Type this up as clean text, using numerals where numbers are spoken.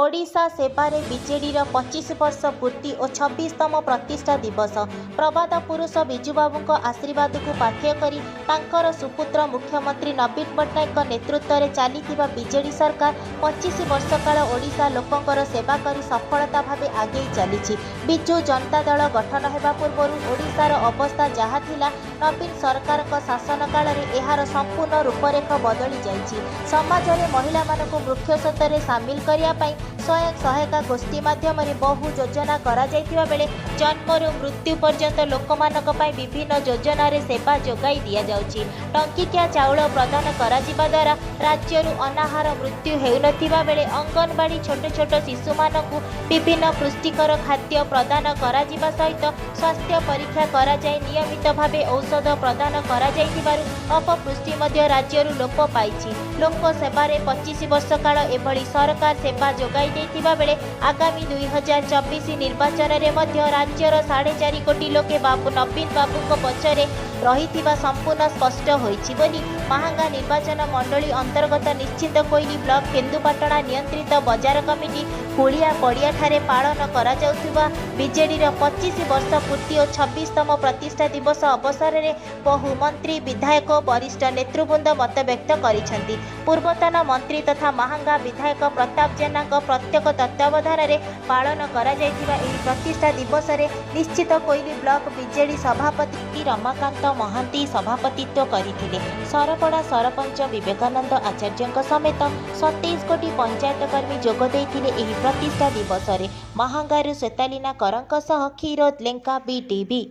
ଓଡ଼ିଶା ସେବାରେ ବିଜେଡିର 25 ବର୍ଷ ପୂର୍ତ୍ତି ଓ 26ତମ ପ୍ରତିଷ୍ଠା ଦିବସ। ପ୍ରବାଦ ପୁରୁଷ ବିଜୁବାବୁଙ୍କ ଆଶୀର୍ବାଦକୁ ପାଥେୟ କରି ତାଙ୍କର ସୁପୁତ୍ର ମୁଖ୍ୟମନ୍ତ୍ରୀ ନବୀନ ପଟ୍ଟନାୟକଙ୍କ ନେତୃତ୍ୱରେ ଚାଲିଥିବା ବିଜେଡି ସରକାର 25 ବର୍ଷ କାଳ ଓଡ଼ିଶା ଲୋକଙ୍କର ସେବା କରି ସଫଳତା ଭାବେ ଆଗେଇ ଚାଲିଛି। ବିଜୁ ଜନତା ଦଳ ଗଠନ ହେବା ପୂର୍ବରୁ ଓଡ଼ିଶାର ଅବସ୍ଥା ଯାହା ଥିଲା, ନବୀନ ସରକାରଙ୍କ ଶାସନ କାଳରେ ଏହାର ସମ୍ପୂର୍ଣ୍ଣ ରୂପରେଖ ବଦଳି ଯାଇଛି। ସମାଜରେ ମହିଳାମାନଙ୍କୁ ମୁଖ୍ୟସ୍ରୋତରେ ସାମିଲ କରିବା ପାଇଁ ସ୍ୱୟଂ ସହାୟିକା ଗୋଷ୍ଠୀ ମାଧ୍ୟମରେ ବହୁ ଯୋଜନା କରାଯାଇଥିବା ବେଳେ ଜନ୍ମରୁ ମୃତ୍ୟୁ ପର୍ଯ୍ୟନ୍ତ ଲୋକମାନଙ୍କ ପାଇଁ ବିଭିନ୍ନ ଯୋଜନାରେ ସେବା ଯୋଗାଇ ଦିଆଯାଉଛି। ଟଙ୍କିକିଆ ଚାଉଳ ପ୍ରଦାନ କରାଯିବା ଦ୍ୱାରା ରାଜ୍ୟରୁ ଅନାହାର ମୃତ୍ୟୁ ହେଉନଥିବା ବେଳେ ଅଙ୍ଗନବାଡ଼ି ଛୋଟ ଛୋଟ ଶିଶୁମାନଙ୍କୁ ବିଭିନ୍ନ ପୁଷ୍ଟିକର ଖାଦ୍ୟ ପ୍ରଦାନ କରାଯିବା ସହିତ ସ୍ୱାସ୍ଥ୍ୟ ପରୀକ୍ଷା କରାଯାଇ ନିୟମିତ ଭାବେ ଔଷଧ ପ୍ରଦାନ କରାଯାଇଥିବାରୁ ଅପପୁଷ୍ଟି ମଧ୍ୟ ରାଜ୍ୟରୁ ଲୋପ ପାଇଛି। ଲୋକ ସେବାରେ 25 ବର୍ଷ କାଳ ଏଭଳି ସରକାର ସେବା ଯୋଗାଇ ଦେଇଥିବା ବେଳେ ଆଗାମୀ 2024 ନିର୍ବାଚନରେ ମଧ୍ୟ ରାଜ୍ୟର 4.5 କୋଟି ଲୋକେ ବାବୁ ନବୀନ ବାବୁଙ୍କ ପଛରେ ରହିଥିବା ସମ୍ପୂର୍ଣ୍ଣ ସ୍ପଷ୍ଟ ହୋଇଛି ବୋଲି ମାହାଙ୍ଗା ନିର୍ବାଚନ ମଣ୍ଡଳୀ ଅନ୍ତର୍ଗତ ନିଶ୍ଚିନ୍ତକୋଇଲି ବ୍ଲକ କେନ୍ଦୁପାଟଣା ନିୟନ୍ତ୍ରିତ ବଜାର କମିଟି କୁଳିଆ ପଡ଼ିଆଠାରେ ପାଳନ କରାଯାଉଥିବା ବିଜେଡିର 25 ବର୍ଷ ପୂର୍ତ୍ତି ଓ 26ତମ ପ୍ରତିଷ୍ଠା ଦିବସ ଅବସରରେ ବହୁ ମନ୍ତ୍ରୀ, ବିଧାୟକ ଓ ବରିଷ୍ଠ ନେତୃବୃନ୍ଦ ମତବ୍ୟକ୍ତ କରିଛନ୍ତି। ପୂର୍ବତନ ମନ୍ତ୍ରୀ ତଥା ମାହାଙ୍ଗା ବିଧାୟକ ପ୍ରତାପ ଜେନାଙ୍କ ପ୍ରତ୍ୟକ୍ଷ ତତ୍ତ୍ୱାବଧାନରେ ପାଳନ କରାଯାଇଥିବା ଏହି ପ୍ରତିଷ୍ଠା ଦିବସରେ ନିଶ୍ଚିନ୍ତକୋଇଲି ବ୍ଲକ ବିଜେଡି ସଭାପତି ରମାକାନ୍ତ ମହାନ୍ତି ସଭାପତିତ୍ୱ କରିଥିଲେ। ସରପଡ଼ା ସରପଞ୍ଚ ବିବେକାନନ୍ଦ ଆଚାର୍ଯ୍ୟଙ୍କ ସମେତ 27 ଗୋଟି ପଞ୍ଚାୟତ କର୍ମୀ ଯୋଗ ଦେଇଥିଲେ ଏହି ପ୍ରତିଷ୍ଠା ଦିବସରେ। ମାହାଙ୍ଗାରୁ ଶ୍ୱେତାଲିନା କରଙ୍କ ସହ କ୍ଷୀରୋଦ ଲେଙ୍କା, ବିଟିଭି।